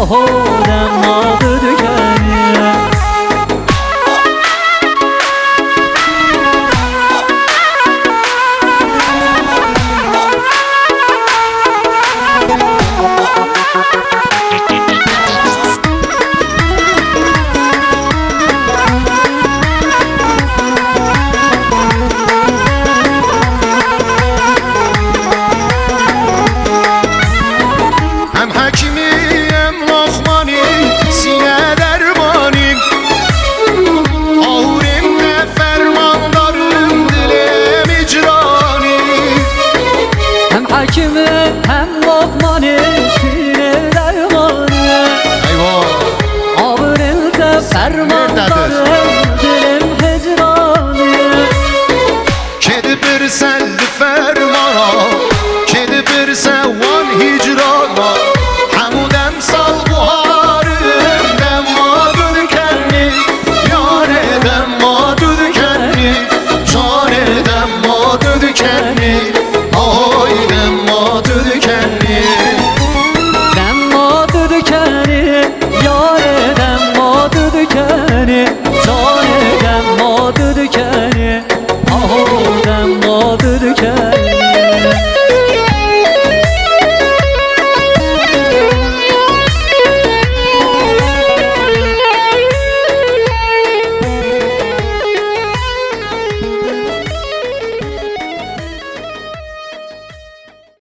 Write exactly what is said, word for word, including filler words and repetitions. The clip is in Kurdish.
Hodem nadir dikeniye. Hem hekîmî, hem loqmanî, sîne dermanî. Ahûrê min te fermandarim, dilê min hicranî. Hem hekîmî, hem loqmanî, sîne dermanî. Eyvah! Ahûrê min te fermandarim, dilê min hicranî. Kê dipirse li fermana, kê dipirse wan hicrana.